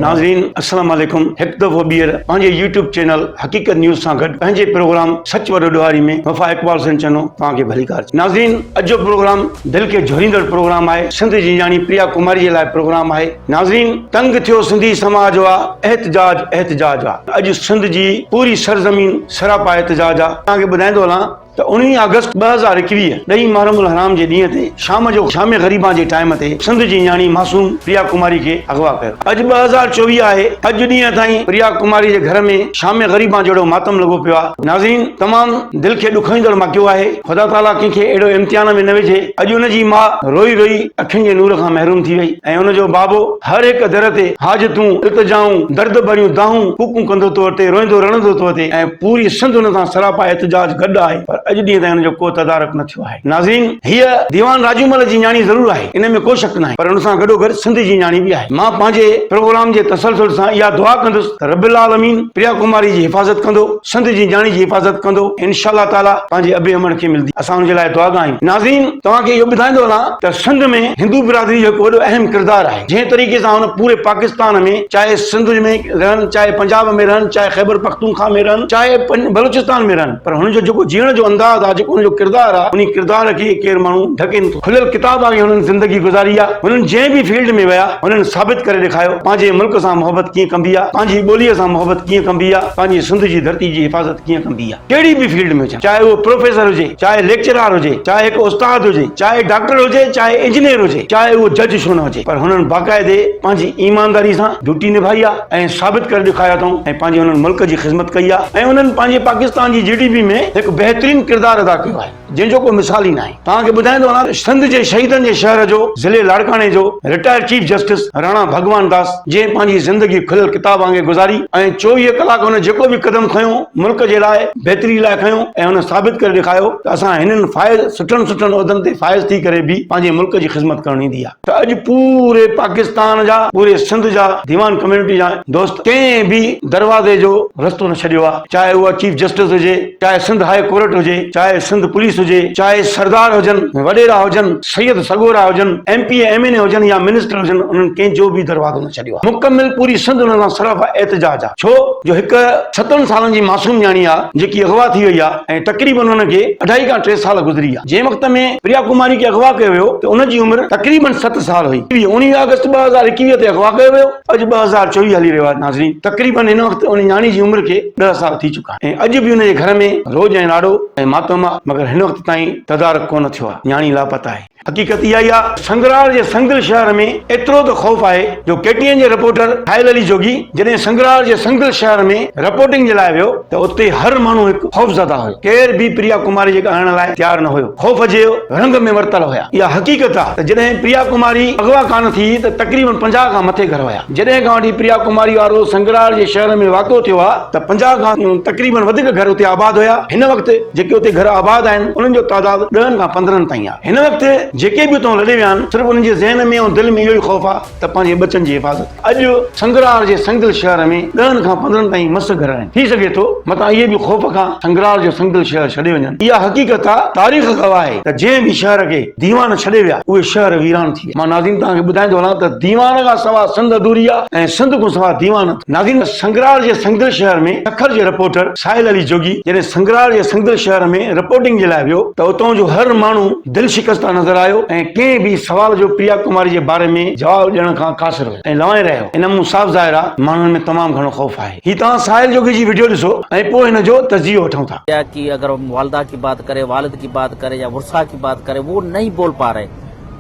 ناظرين السلام عليڪم هڪ دفعو ٻيهر پنهنجي يوٽيوب چينل حقيقت نيوز سان گڏ پنهنجي پروگرام سچ وڏو ڏوهاري ۾ وفا اقبال حسين چنو توهان کي ڀليڪار ناظرين اڄ جو پروگرام دل کي جهوريندڙ پروگرام آهي سنڌ جي نياڻي پريا ڪماري جي لاء پروگرام آهي ناظرين تنگ ٿيو سنڌي سماج آ احتجاج احتجاج آ اڄ سنڌ جي پوري سرزمين سراپا احتجاج آ توهان کي ٻڌائيندو هلان ته 19 آگسٽ 2021 ڏهين محرم الحرام جي ڏينهن تي شام جو شام غريبان جي ٽائيم تي سنڌ جي نياڻي معصوم پريا ڪماري کي اغوا ڪيو. اڄ 2024 آهي اڄ ڏينهن تائين پريا ڪماري جي گهر ۾ شام غريبان جهڙو ماتم لڳو پيو آهي. ناظرين تمام دل کي ڏکوئيندڙ واقعو آهي خدا تعاليٰ ڪنهن کي اهڙو امتحان ۾ نه وجهي اڄ ان جي ماء روئي روئي اکين جي نور کان محروم ٿي وئي ۽ ان جو بابو هر هڪ در تي حاجتون، التجائون، درد ڀريون دانهون ڪوڪون ڪندو ٿو اچي، روئندو رڙندو ٿو اچي ۽ پوري سنڌ ان سان سراپا احتجاج گڏ آهي پر اڄ ڏينهن تائين ان جو ڪو تدارڪ نه ٿيو آهي. ناظرين! هيء ديوان راجومل جي نياڻي ضرور آهي، ان ۾ ڪو شڪ ناهي پر ان سان گڏوگڏ سنڌ جي نياڻي به آهي. مان پنهنجي پروگرام جي تسلسل سان اها دعا ڪندس ته رب العالمين پريا ڪماري جي حفاظت ڪندو، سنڌ جي نياڻي جي حفاظت ڪندو ۽ انشاء الله تعاليٰ پنهنجي ابي امڙ کي ملندي. اسان ان جي لاء دعاگا آهيون. ناظرين! توهان کي اهو ٻڌائيندو هلان ته سنڌ ۾ هندو برادري جو هڪ وڏو اهم ڪردار آهي. جنهن طريقي سان هن پوري پاڪستان ۾ چاهي سنڌ ۾ رهن چاهي پنجاب ۾ رهن چاهي خيبر پختونخوا ۾ رهن چاهي بلوچستان ۾ رهن پر هن جو جيڪو جيئڻ جو انداز آهي جيڪو هن جو ڪردار آهي انهي ڪردار کي ڪير ماڻهو ڍڪي نٿو کليل ڪتاب وانگي هنن زندگي گذاري آهي هنن جنهن به فيلڊ ۾ ويا هنن ثابت ڪري ڏيکايو پنهنجي ملڪ سان محبت ڪيئن ڪنبي آهي پنهنجي ٻولي سان محبت ڪيئن ڪنبي آهي پنهنجي سنڌ جي ڌرتي جي حفاظت ڪيئن ڪنبي آهي. ڪهڙي به فيلڊ ۾ هجن، چاهي اهو پروفيسر هجي، چاهي ليڪچرار هجي، چاهي هڪ استاد هجي، چاهي ڊاڪٽر هجي، چاهي انجنيئر هجي، چاهي اهو جج ڇو نه هجي پر هنن باقاعدي پنهنجي ايمانداري سان ڊيوٽي نڀائي آهي ۽ ثابت ڪري ڏيکاريو اٿئون ۽ پنهنجي انهن ملڪ جي خدمت ڪئي آهي ۽ انهن پنهنجي پاڪستان جي جي ڊي پي ۾ هڪ بهترين ڪردار ادا ڪيو آهي. جنهن جو ڪو مثال ئي ناهي. توهان کي ٻڌائيندو هلان ته سنڌ جي شهيدن جي شهر جو ضلعي لاڙڪاڻي جو retired chief justice Rana Bhagwan Das جنهن پنهنجي زندگي کليل ڪتاب وانگي گذاري ۽ 24 ڪلاڪ هن جيڪو به قدم کنيو ملڪ جي لاء بهتري لاء کنيو ۽ هن ثابت ڪري ڏيکايو ته اسان هنن فائز سٺن سٺن عهدن تي فائز ٿي ڪري به پنهنجي ملڪ جي خدمت ڪرڻ ايندي آهي ته اڄ پوري پاڪستان جا پوري سنڌ جا ديوان ڪميونٽي جا دوست ڪنهن به دروازي جو رستو نه ڇڏيو آهي چاهي اها چيف جسٽس هجي چاهي سنڌ هاء ڪورٽ هجي، چاهي سنڌ پوليس هجي، چاهي سردار هجن، وڏيرا هجن، سيد سڳورا هجن، M P A, M N A هجن يا منسٽر هجن انهن ڪنهن جو به دروازو نه ڇڏيو آهي. مڪمل پوري سنڌ انهن سان سراپا احتجاج آهي. ڇو جو هڪ ستن سالن جي معصوم نياڻي آهي جيڪي اغوا ٿي وئي آهي ۽ تقريبن ان کي اڍائي کان ٽي سال گذري ويا. جنهن وقت ۾ پريا ڪماري کي اغوا ڪيو ويو ته ان جي عمر تقريبن ست سال هئي. 19 آگسٽ 2021 تي اغوا ڪيو ويو. اڄ 2024 هلي رهيو آهي ناظرين تقريبن هن وقت ان نياڻي جي عمر کي ڏهه سال ٿي چڪا آهن ۽ اڄ به ان جي گهر ۾ روڄ ۽ راڙو ۽ ماتم آهي مگر هن وقت تائين تدارڪ ڪونه ٿيو آهي نياڻي لاپتا آهي. حقيقت اها ئي آهي سنگرار جي سنگدل شهر ۾ ايترو ته خوف آهي جو ڪي ٽي اين جي رپورٽر ساحل علي جوڳي جڏهن سنگرار جي سنگدل شهر ۾ رپورٽنگ جي لاء ويو ته اتي هر ماڻهو هڪ خوفزده هيو ڪير به پريا ڪماري جي ڳالهائڻ لاء تيار نه هيو خوف جي رنگ ۾ ورتل هيا. اها حقيقت آهي ته جڏهن پريا ڪماري اغوا ڪانه ٿي ته تقريبن 50 کان مٿي گهر هيا. جڏهن کان وٺي پريا ڪماري وارو سنگرار جي شهر ۾ واقعو ٿيو آهي ته 50 کان تقريبن وڌيڪ گهر اتي آباد هيا. هن وقت جيڪي اتي گهر آباد آهن انهن جو تعداد ڏهن کان 15 تائين آهي. هن وقت جيڪي به اتان لڏي ويا آهن صرف انهن جي ذهن ۾ ۽ دل ۾ اهو ئي خوف آهي ته پنهنجي ٻچن جي حفاظت. اڄ سنگرار جي سنگدل شهر ۾ ڏهن کان 15 تائين مس گهر آهن. ٿي سگهي ٿو متان اهي به خوف کان سنگرار جو سنگدل شهر ڇڏي وڃن. اها حقيقت آ تاريخ گواهه آهي ته جنهن به شهر کي ديوان ڇڏي ويا اهي شهر ويران ٿي ويا. مان ناظرين توهان کي ٻڌائيندو هلان ته ديوان کان سوا سنڌ اڌوري آ ۽ سنڌ کان سوا ديوان اڌ. ناظرين سنگرار جي سنگدل شهر ۾ سکر جي رپورٽر ساحل علي جوڳي جڏهن سنگرار جي سنگدل شهر ۾ رپورٽنگ جي لاء ويو ته اتان جو هر ماڻهو دل شڪسته نظر آيو ۽ ڪنهن به سوال جو پريا ڪماري جي باري ۾ جواب ڏيڻ کان قاصر هيو ۽ لنوائي رهيو. ان مون صاف ظاهر آ ماڻهن ۾ تمام گهڻو خوف آهي. هي توهان ساحل جوڳي جي وڊيو ڏسو ۽ پوء هن جو تجزيو وٺون ٿا. يا ڪي اگر هم والده ڪي بات ڪري والد ڪي بات ڪري يا ورثا ڪي بات ڪري وو نهين بول پا رهي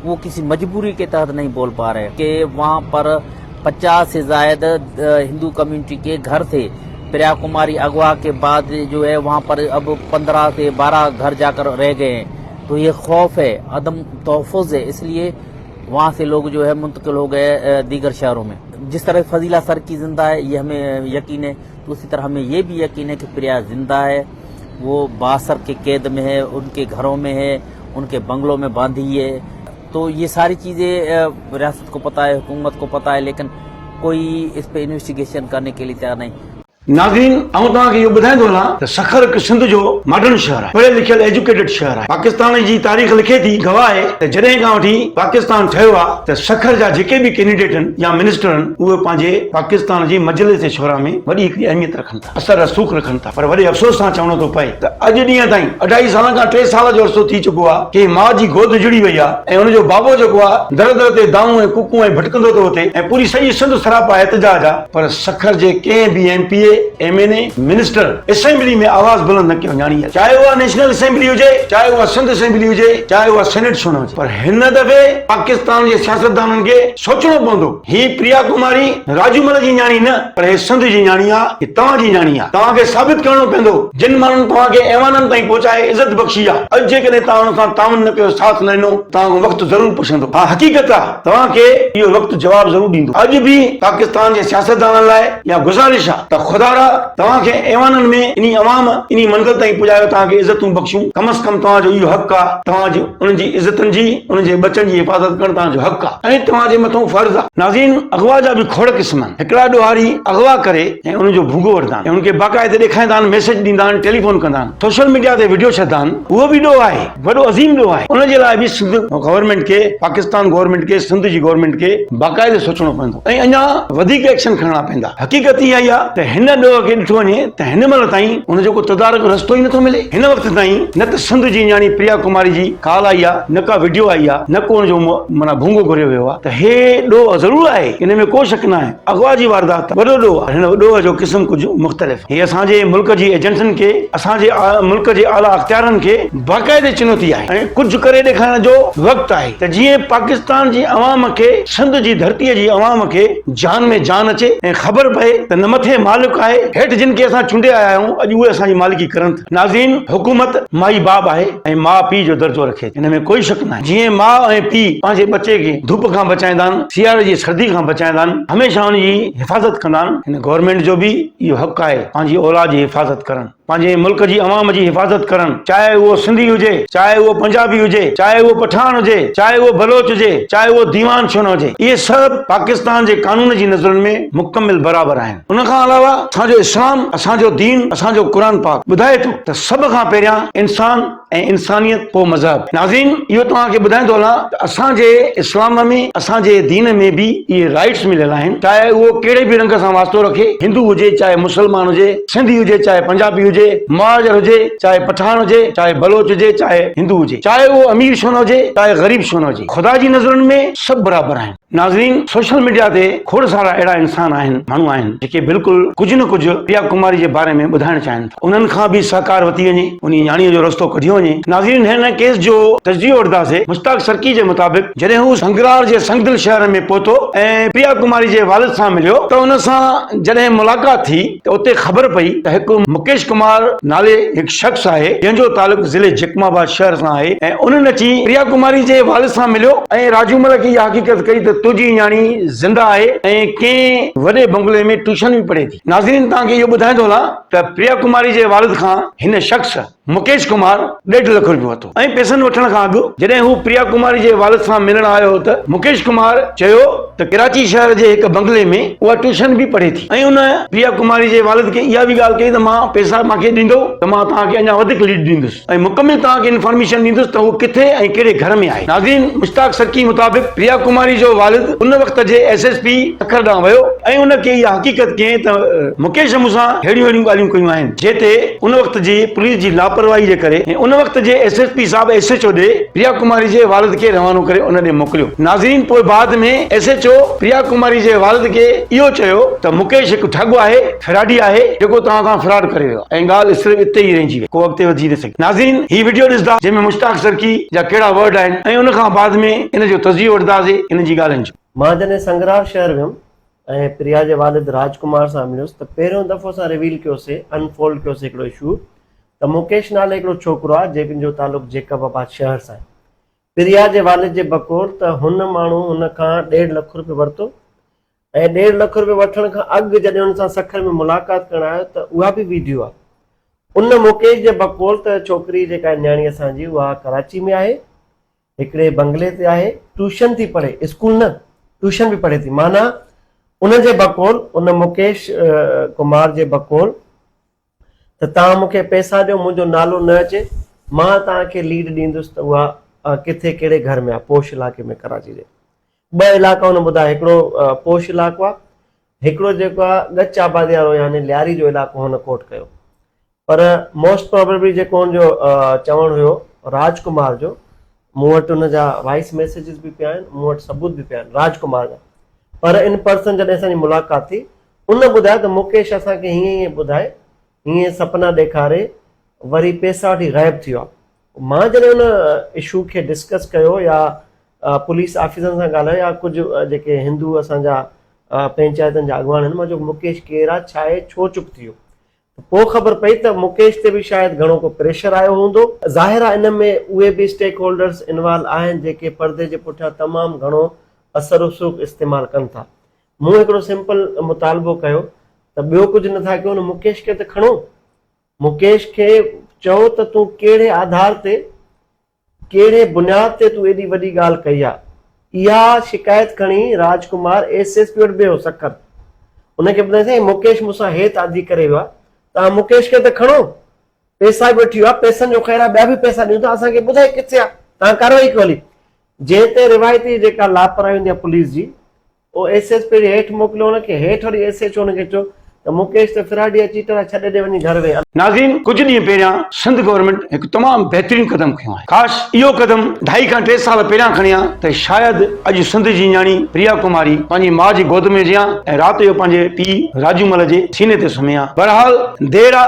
وو ڪسي مجبوري ڪي تحت نهين بول پا رهي ڪي وهان پر 50 سي زائد هندو ڪميونٽي ڪي گهر ٿي پريا ڪماري اغوا ڪي بعد جو هي وهان پر اب 15 سي 12 گهر جا ڪر رهه گئي هين تو يه خوف هي عدم تحفظ هي اس ليي وهان سي لوگ جو هي منتقل هو گئي ديگر شهرون مين جس طرح فضيلا سرڪي زنده هي يه همي يقين هي تو اسي طرح همي يه بي يقين هي ڪي پريا زنده هي وو بااثر ڪي قيد مين هي ان ڪي گهرون مين هي ان ڪي بنگلو مين باندهي هي تو يه ساري چيزي رياست ڪو پتا هي حڪومت ڪو پتا هي ليڪن ڪوئي اس پي انويسٽيگيشن ڪرني ڪي ليي تيار نهين. ناظرين آئون توهان کي اهو ٻڌائيندو هلان ته سکر هڪ سنڌ جو ماڊرن شهر آهي، پڙهيل لکيل ايجوڪيٽيڊ شهر آهي. پاڪستان جي تاريخ لکي ٿي، گواهه آهي ته جڏهن کان وٺي پاڪستان ٺهيو آهي ته سکر جا جيڪي به ڪينڊيڊيٽ آهن يا منسٽر آهن اهي پنهنجي پاڪستان جي مجلس شورا ۾ وڏي هڪڙي اهميت رکن ٿا، اثر رسوخ رکن ٿا پر وڏي افسوس سان چوڻو ٿو پئي ته اڄ ڏينهن تائين اڍائي سالن کان ٽي سال جو عرصو ٿي چڪو آهي ڪنهن ماء جي گود اجڙي وئي آهي ۽ ان جو بابو جيڪو آهي در در تي دانهون ۽ ڪوڪون ۽ ڀٽڪندو ٿو وتي ۽ پوري سڄي سنڌ سراپا احتجاج آهي پر سکر جي ڪنهن به M P A, M N A, minister assembly ۾ آواز بلند نه ڪيو نياڻي آهي چاهي اها نيشنل اسيمبلي هجي چاهي اها سنڌ اسيمبلي هجي چاهي اها سينيٽ ڇو نه هجي پر هن دفعي پاڪستان جي سياستدانن کي سوچڻو پوندو هي پريا ڪماري راجومل جي نياڻي نه پر هي سنڌ جي نياڻي آ هي توهان جي نياڻي آ توهان کي ثابت ڪرڻو پوندو جن ماڻهن توهان کي ايوانن تائين پهچائي عزت بخشي آ اڄ جيڪڏهن توهان انهن سان تعاون نه ڪيو ساٿ نه ڏنو توهان کان وقت ضرور پڇندو ها حقيقت آ توهان کي اهو وقت جواب ضرور ڏيندو. اڄ به پاڪستان جي سياستدانن لاء اها گذارش آ ته خدارا توهان کي ايوانن ۾ انهي عوام انهي منزل تائين پڄايو توهان کي عزتون بخشيون ڪم از ڪم توهان جو اهو حق آ توهان جي انهن جي عزتن جي انهن جي ٻچن جي حفاظت ڪرڻ توهان جو حق آ ۽ توهان جي مٿون فرض آ. ناظرين اغوا جا به کوڙ قسم آهن هڪڙا ڏوهاري اغوا ڪري ۽ انهن جو ڀونگو وٺندا آهن ۽ انهن کي باقاعدي ڏيکاريندا آهن ميسيج ڏيندا آهن ٽيليفون ڪندا آهن سوشل ميڊيا تي وڊيو ڇڏندا آهن اهو به ڏوهه آهي. وڏو عظيم ڏوهه آهي ان جي لاء به سنڌ گورنمينٽ کي پاڪستان گورنمينٽ کي سنڌ جي گورنمينٽ کي باقاعدي سوچڻو پوندو ۽ اڃا وڌيڪ ايڪشن کڻڻا پوندا حقيقت اها ئي آهي ته هن ڏوهه کي ڏٺو وڃي ته هن مهل تائين ان جو ڪو تدارڪ رستو ئي نٿو ملي هن وقت تائين نه ته سنڌ جي نياڻي پريا ڪماري جي ڪال آئي آهي نه ڪا وڊيو آئي آهي نه ڪو ان جو معنيٰ ڀونگو گهريو ويو آهي ته هي ڏوهه ضرور آهي ان ۾ ڪو شڪ ناهي اغوا جي واردات وڏو ڏوهه آهي هن ڏوهه جو قسم ڪجهه مختلف هي اسان جي ملڪ جي ايجنسين کي، اسان جي ملڪ جي اعليٰ اختيارن کي باقاعدي چنوتي آهي ۽ ڪجهه ڪري ڏيکارڻ جو وقت آهي ته جيئن پاڪستان جي عوام کي، سنڌ جي ڌرتيء جي عوام کي جان ۾ جان اچي ۽ خبر پئي ته نه مٿي مالڪ آهي، هيٺ جن کي اسان چونڊي آيا آهيون، اڄ اهي اسان جي مالڪي ڪرن ٿا. ناظرين! حڪومت مائي باب آهي ۽ ماء پيء جو درجو رکي ٿي، ان ۾ ڪوئي شڪ ناهي. جيئن ماء ۽ پيء پنهنجي ٻچي کي ڌپ کان بچائيندا آهن، سياري جي سردي کان بچائيندا آهن، هميشه ان جي حفاظت ڪندا آهن، هن گورنمينٽ جو به اهو حق آهي پنهنجي اولاد جي حفاظت ڪرڻ، پنهنجي ملڪ جي عوام جي حفاظت ڪرڻ، چاهي اهو سنڌي هجي، چاهي اهو پنجابي هجي، چاهي اهو پٺاڻ هجي، چاهي اهو بلوچ هجي، چاهي اهو ديوان ڇو نه هجي، اهي سڀ پاڪستان جي قانون جي نظرن ۾ مڪمل برابر آهن. ان کان علاوه اسان جو اسلام، اسان جو دين، اسان جو قرآن پاڪ ٻڌائي ٿو ته سڀ کان پهريان انسان ۽ انسانيت پوء مذهب. ناظرين اهو توهان کي ٻڌائيندو هلان ته اسان جي اسلام ۾ اسان جي دين ۾ به اهي رائيٽس مليل آهن چاهي اهو ڪهڙي به رنگ سان واسطو رکي هندو هجي چاهي مسلمان هجي سنڌي هجي چاهي پنجابي هجي مهاجر هجي چاهي پٺاڻ هجي چاهي بلوچ هجي چاهي هندو هجي چاهي اهو امير ڇو نه هجي چاهي غريب ڇو نه هجي خدا جي نظرن ۾ سڀ برابر آهن. ناظرين سوشل ميڊيا تي کوڙ سارا اهڙا انسان آهن ماڻهو آهن جيڪي بلڪل ڪجهه نه ڪجهه پريا ڪماري جي باري ۾ ٻڌائڻ چاهين ٿا انهن کان به سهڪار وتي وڃي انهي نياڻي جو رستو ڪڍيو وڃي ناظرين هن ڪيس جو تجزيو وٺنداسي مشتاق سرڪي جي مطابق جڏهن هو سنگرار جي سنگدل شهر ۾ پهتو ۽ پريا ڪماري جي والد سان مليو ته ان سان جڏهن ملاقات ٿي ته اتي خبر پئي ته هڪ مڪيش ڪمار نالي هڪ شخص آهي جنهن جو تعلق ضلعي جيڪب آباد شهر سان آهي ۽ انهن اچي پريا ڪماري جي والد سان مليو ۽ راجومل کي اها حقيقت ڪئي ته تنهنجي نياڻي زنده آهي ۽ ڪنهن وڏي بنگلي ۾ ٽيوشن به پڙهي ٿي. ناظرين توهان کي اهو ٻڌائيندو هلان ته پريا ڪماري جي والد کان هن شخص مڪيش ڪمار ڏيڍ لک روپيو ورتو ۽ پئسن وٺڻ کان اڳ جڏهن هو پريا ڪماري جي والد سان ملڻ آيو هو ته مڪيش ڪمار چيو ته ڪراچي شهر جي هڪ بنگلي ۾ اها ٽيوشن به پڙهي ٿي ۽ ان پريا ڪماري جي والد کي اها به ڳالهه ڪئي ته مان پئسا مان کي ڏيندو ته مان توهان کي اڃا وڌيڪ ليڊ ڏيندس ۽ مڪمل توهان کي انفارميشن ڏيندس ته هو ڪٿي ۽ ڪهڙي گهر ۾ آهي. ناظرين مشتاق سرڪي مطابق پريا ڪماري جو والد ان وقت جي ايس ايس پي سکر ڏانهن ويو ۽ ان کي اها حقيقت ڪيائين ته مڪيش مون سان ههڙيون ههڙيون ڳالهيون ڪيون آهن جنهن تي ان وقت جي پوليس جي لاپرواهي جي ڪري ۽ ان وقت جي ايس ايس پي صاحب ايس ايڇ او ڏي پريا ڪماري جي والد کي روانو ڪري ان ڏي موڪليو. ناظرين پوء بعد ۾ S H O Priya Kumari جي والد کي اهو چيو ته مڪيش هڪ ٺڳ آهي، فراڊي آهي جيڪو توهان سان فراڊ ڪري ويو آهي ۽ ڳالهه صرف اتي ئي رهجي وئي ڪو اڳتي وڌي نه سگهيو. ناظرين هي وڊيو ڏسندا جنهن ۾ مشتاق سرڪي جا ڪهڙا ورڊ آهن ۽ ان کان بعد ۾ ان جو تجزيو وٺنداسين ان جي ڳالهين جو. مان جڏهن سنگرار شهر ويم ۽ پريا جي والد راج ڪمار سان مليس ته پهريون دفعو اسان ريويل ڪيوسي انفولڊ ڪيوسي هڪڙو اشو ته مڪيش نالي هڪڙو ڇوڪرو آهي جنهن جو تعلق جيڪب آباد شهر سان آهي. پريا جي والد جي بقول ته هن ماڻهو هن کان ڏيڍ لک روپيو ورتو ۽ ڏيڍ لک روپيو وٺڻ کان اڳ جڏهن هن سان سکر ۾ ملاقات ڪرڻ آيو ته اها به ويڊيو آهي ان مڪيش جي بقول ته ڇوڪري جيڪا نياڻي اسان جي اها ڪراچي ۾ آهي هڪڙي بنگلي تي آهي، ٽيوشن ٿي پڙهي، اسڪول نه، ٽيوشن به پڙهي ٿي، معنيٰ ان جي بقول ان مڪيش ڪمار جي بقول ته توهان مون کي پئسا ڏيو منهنجو نالو نه اچي مان توهان کي ليڊ ڏيندس ته اها ڪٿي ڪهڙي گهر ۾ آهي پوش علائقي ۾ ڪراچي جي ٻه علائقا هن ٻڌايا هڪڙو پوش علائقو آهي هڪڙو جيڪو آهي ڳچ آبادي وارو يعني لياري جو علائقو هن ڪوٽ ڪيو پر موسٽ پرابيبلي جيڪو هن جو چوڻ هيو راج ڪمار جو مون وٽ ان جا وائس ميسيجز به پيا آهن مون وٽ ثبوت به پيا آهن راج ڪمار جا پر ان پرسن جڏهن اسان جي ملاقات ٿي ان ٻڌايو ته مڪيش اسان کي هيئن هيئن ٻڌائي هيئن سپنا ڏيکاري وري پيسا وٺي غائب ٿي ويو آهي مان جڏهن ان اشو کي ڊسڪس ڪيو يا پوليس آفيسرن سان ڳالهايو يا ڪجهه جيڪي هندو اسان جا پنچائتن جا اڳواڻ آهن مان چيو مڪيش ڪير آهي ڇا آهي ڇو چپ ٿي ويو ته پوء خبر پئي ته مڪيش تي به شايد گهڻو ڪو پريشر آيو هوندو. ظاهر آهي ان ۾ اهي به اسٽيڪ هولڊرز انوالو آهن جيڪي پردي جي پٺيان تمام گهڻو اثر رسوخ استعمال ڪن ٿا. مون هڪڙو سمپل مطالبو ڪيو ته ٻيو ڪجهه نٿا ڪيو نه مڪيش کي ته کڻو. مڪيش کي چئو ته تون ڪهڙي آڌار تي ڪهڙي بنياد تي تون ايڏي وڏي ڳالهه ڪئي آ؟ اها شڪايت کڻي Raj Kumar S S P وٽ ويو سکر. ان کي ٻڌائين سائين مڪيش مون سان هي تعدي ڪري ويو آ، توهان مڪيش کي ته کڻو، پئسا به وٺي ويو آ، پئسن جو خير آ، ٻيا به پئسا ڏيون ٿا، اسان کي ٻڌائي ڪٿي آ، توهان ڪارروائي ڪيو هلي. جنهن تي روايتي جيڪا لاپرواهي هوندي آ پوليس جي، او ايس ايس پي هيٺ موڪليو ان کي هيٺ وري ايس ايڇ او ان کي چيو ته مڪيش ته فراڊي آ چيٽر آ ڇڏي ڏي وڃي گهر ويهه. ناظرين ڪجهه ڏينهن پهريان سنڌ گورنمينٽ هڪ تمام بهترين قدم کنيو آهي ڪاش اهو قدم ڍائي کان ٽي سال پهريان کڻي ها ته شايد اڄ سنڌ جي نياڻي پريا ڪماري پنهنجي ماء جي گود ۾ هجي ها ۽ رات جو پنهنجي پيء راجو مل جي سيني تي سمهي ها بهرحال دير آ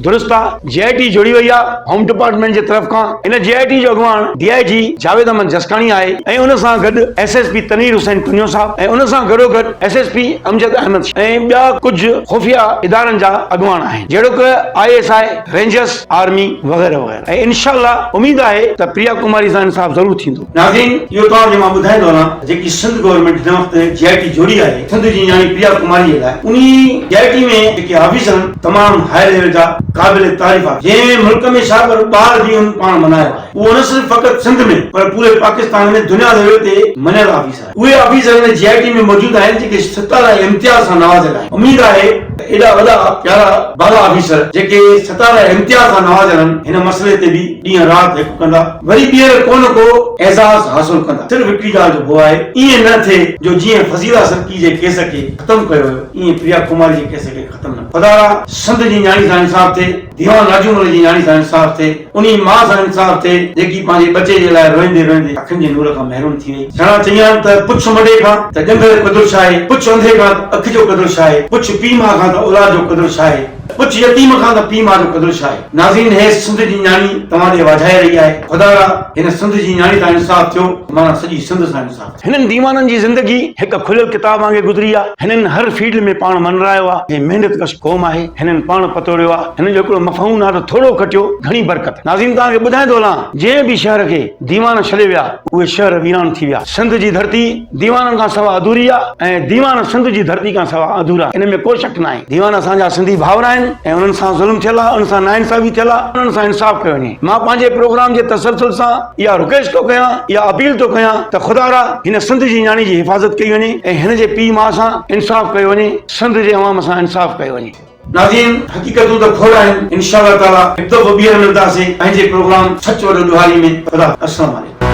درست آ جي آء ٽي جوڙي وئي آ هوم ڊپارٽمينٽ جي طرف کان ان جي آء ٽي جو اڳواڻ ڊي I جي جاويد احمد جسڪاڻي آهي ۽ ان سان گڏ S S P Tanveer Hussain Tunio صاحب ۽ ان سان گڏوگڏ S S P Amjad Ahmed ۽ ٻيا ڪجهه خفيه ادارن جا اڳواڻ آهن جهڙوڪ I S I, rangers, army وغيره وغيره ۽ انشاء الله اميد آهي ته پريا ڪماري سان انصاف ضرور ٿيندو. ناظرين اهو توهان کي مان ٻڌائيندو هلان ته جيڪي سنڌ گورنمينٽ هن وقت جي آء ٽي جوڙي آهي سنڌ جي نياڻي پريا ڪماري جي لاء انهي جي آء ٽي ۾ جيڪي آفيسر آهن تمام هاء ليول جا قابل تعريف آفيسر جنهن ملڪ ۾ ڇا پر ٻاهر به هن پاڻ ملهايو آهي اهو نه صرف فقط سنڌ ۾ پر پوري پاڪستان ۾ دنيا ليول تي مڃيل آفيسر آهي اهي آفيسر هن جي آء ٽي ۾ موجود آهن جيڪي ستاره امتياز سان نوازيل آهن اميد آهي ته ايڏا وڏا پيارا بالا آفيسر جيڪي ستاره امتياز سان نوازيل آهن هن مسئلي تي به ڏينهن رات هڪ ڪندا. وري ٻيهر ڪو نه ڪو اعزاز حاصل ڪندا. صرف هڪڙي ڳالهه جو ڀؤ آهي، ائين نه ٿئي جو جيئن فضيلا سرڪي جي ڪيس کي ختم ڪيو ويو، ائين پريا ڪماري جي ڪيس کي ختم نه ڪيو. خدارا سنڌ جي نياڻي سان انصاف ٿئي، ديوان راجومل جي نياڻي سان انصاف ٿئي، انهي ماء سان انصاف ٿئي، جيڪي پنهنجي ٻچي جي لاء روئيندي روئيندي اکين جي نور کان محروم ٿي وئي. سهڻا چيائين ته پڇ مڏي کان ته ڄنگهه جو قدر ڇاهي، پڇ انڌي کان ته اک جو قدر ڇاهي، پڇ پيء ماء کان ته اولاد جو قدر ڇاهي. پڇ يتيم کان ته پيء ماء جو قدر ڇا آهي؟ ناظرين هي سنڌ جي نياڻي توهان ڏي واجهائي رهي آهي خدارا هن سنڌ جي نياڻي سان انصاف ٿيو ته معنيٰ سڄي سنڌ سان انصاف ٿيو. هنن ديوانن جي زندگي هڪ کليل ڪتاب وانگي گذري آ. هنن هر فيلڊ ۾ پاڻ منرايو آ. هي محنت ڪش قوم آهي. هنن پاڻ پتوڙيو آ. هنن جو هڪڙو مفهوم آ ته ٿورو کٽيو گهڻي برڪت. ناظرين توهان کي ٻڌائيندو هلان جنهن به شهر کي ديوان ڇڏي ويا اهي شهر ويران ٿي ويا. سنڌ جي ڌرتي ديوانن کان سوا اڌوري آ ۽ ديوان سنڌ جي ڌرتي کان سوا اڌورا ان ۾ ڪو شڪ ناهي. ديوان اسان جا سنڌي ڀائر آهن ۽ انهن سان ظلم ٿيل آ، انهن سان ناانصافي ٿيل آ، انهن سان انصاف ڪيو وڃي. مان پنهنجي پروگرام جي تسلسل سان اها رڪويسٽ ٿو ڪيان، اها اپيل ٿو ڪيان ته خدارا هن سنڌ جي نياڻي جي حفاظت ڪئي وڃي ۽ هن جي پيء ماء سان انصاف ڪيو وڃي، سنڌ جي عوام سان انصاف ڪيو وڃي. ناظرين حقيقتون ته کوڙ آهن انشاء الله تعالي هڪ دفعو ٻيهر ملداسين پنهنجي پروگرام سچ وڏو ڏوهاري ۾ خدا حافظ السلام عليڪم.